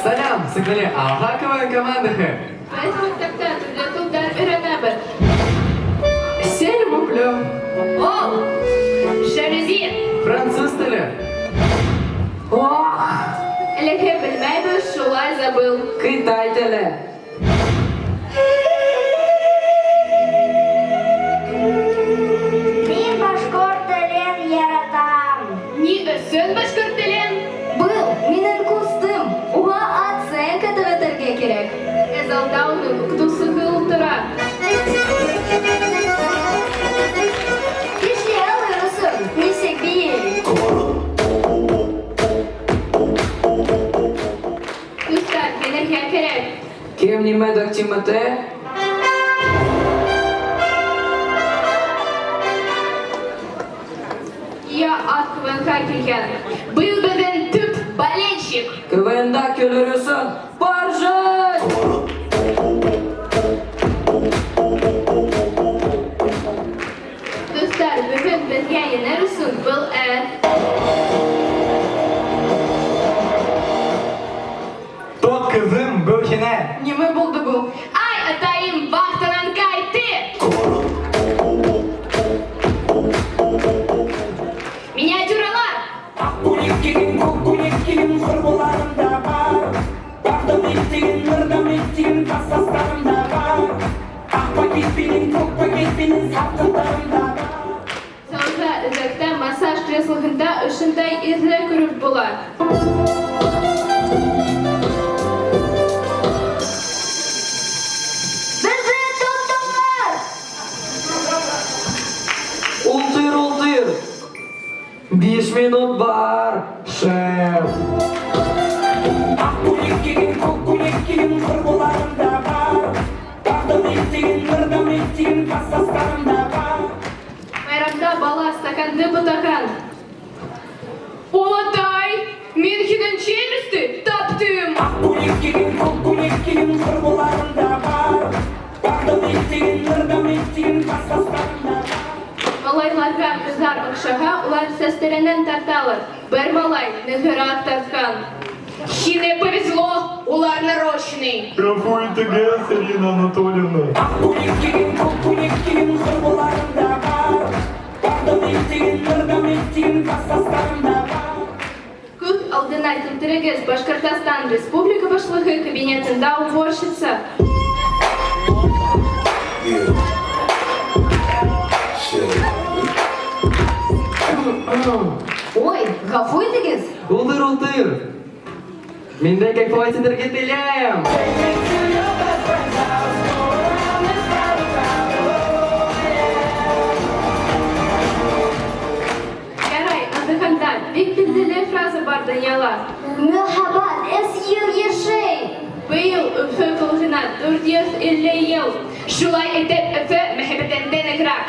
Сәлам, сеңле Алға КВН командаһы. Беҙ мәктәптә төрлө телдәр өйрәнәбеҙ. S'il vous plaît. Ул! Жалюзи! Француз теле. Ох! Әлегә белмәйбеҙ, шулай забыл. Кытай теле. Мин башҡорт телен яратам. Ни өсөн башҡорт телен? Был минең ҡустым. Уға оценка төҙәтергә кәрәк. Ә залда уның уҡытыусыһы ултыра. Эшләй алырһың, нисек бейей. Дуҫтар, еңергә кәрәк. Кем нимә тәҡдим итә? Я ат КВН-ға килгән. Быйыл беҙҙең төп болельщик. КВНда көлөр өсөн поржать! Дуҫтар, бөгөн беҙгә еңер өсөн был әҙ. Тот ҡыҙым, был һиңә. Нимә булды был? Ай, атайым вахтанан ҡайтты! Миниатюралар! Ақ көйлек киген, көк көйлек киген құрбыларым да бар. Бақтым еттеген, мырдам еттеген кластастарым да бар. Ақ пакетпенен, көк пакетпенен сатқындарым да бар. Сауҙа үҙәктә массаж креслоһында ошондай ирҙе күреп була. Беҙҙе тоттолар! Ултыр, ултыр. 5 минут бар, шеф. Ақ көйлек киген, көк көйлек киген құрбыларым да бар. Бақтым еттеген, мырдам еттеген кластастарым да бар. Байрамда бала стаканды бутаған. Олатай, мин һинең челюсти таптым. Ақ көйлек киген, көк көйлек киген құрбыларым да бар. Бақтым еттеген, мырдам еттеген кластастарым да бар. Малайларға ҡыҙҙар оҡшаһа, улар сәстәренән тарталар. Бер малай нығыраҡ тартҡан. Һиңә повезло, улар нарощенный. Ғәфү итегеҙ, Ирина Анатольевна. Ақ көйлек киген, көк көйлек киген құрбыларым да бар. Бақтым еттеген, мырдам еттеген кластастарым да бар. Күҙ алдына килтерегеҙ, Башҡортостан Республика Башлығы кабинетында уборщица. Yeah. Shit. Ой, ғәфү итегеҙ. Ултыр, ултыр. Мин дә кайфовать итергә теләйем. Ярай, андағанда бик билдәле фраза бар донъяла. Мөхәббәт өс йыл йәшәй. Быйыл Өфө тыуғанына 450 йыл. Шулай итеп, Өфө мөхәббәтендә нығыраҡ.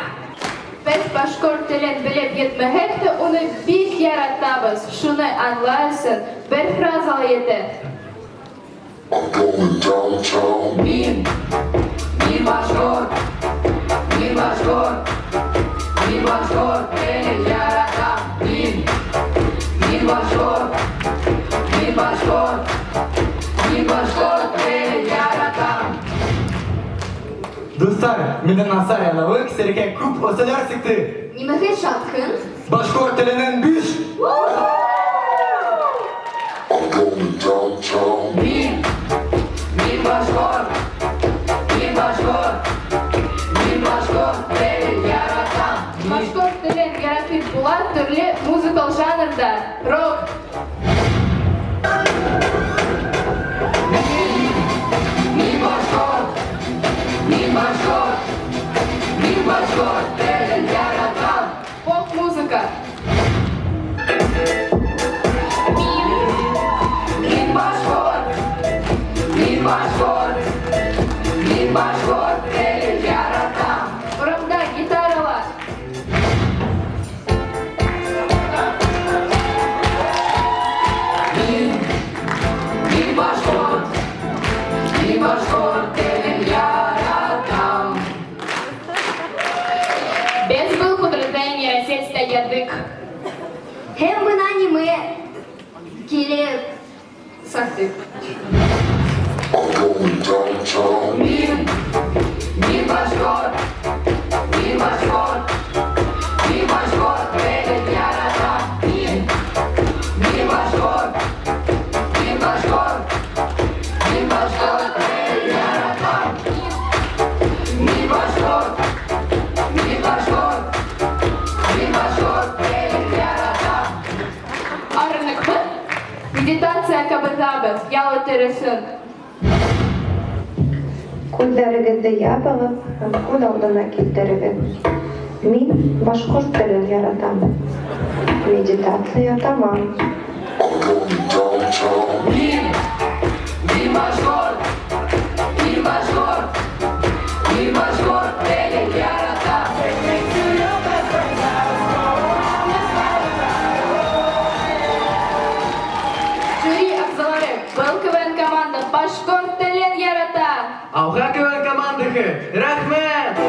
Беҙ башҡорт телен белеп етмәһәк тә, уны бик яратабыҙ. Шуны аңлар өсөн бер фраза ла етә. I'm going downtown. Мин башҡорт, мин башҡорт, мин башҡорт телен яратам. Мин башҡорт, мин башҡорт, мин башҡорт телен яратам. Дуҫтар, минең насар яңалыҡ Серкә күп өсөләр сыҡты. Нимәгә шатһың? Башҡорт теленән 5. I'm going downtown. Мин башҡорт, мин башҡорт, мин башҡорт телен яратам. Башҡорт телен яратып була төрлө музыкаль жанрҙа. Рок. Мин башҡорт, мин башҡорт, мин башҡорт телен яратам. Поп-музыка. Мин башҡорт, мин башҡорт, мин башҡорт телен яратам. Урамда гитаралар. Мин башҡорт, мин башҡорт телен яратам. Без был ҡоҙрәтле нейросетьта яҙҙыҡ. Һәм бына нимә килеп сыҡты. I'm going downtown. Мин, мин башҡорт, мин башҡорт, мин башҡорт телен яратам. Мин, мин башҡорт, мин башҡорт, мин башҡорт телен яратам. Мин башҡорт, мин башҡорт, мин башҡорт телен яратам. Арыныҡмы? Медитация ҡабыҙабыҙ, ял итер өсөн. Күҙҙәрегеҙҙе ябығыҙ һәм күҙ алдына килтерегеҙ. Мин башҡорт телен яратам. Медитация тамам. I'm going downtown. Мин, мин башҡорт, мин башҡорт, мин башҡорт телен яратам. Жюри ағзалары, был КВН команда башҡорт телен ярата. Алға КВН командаһы! Рәхмәт!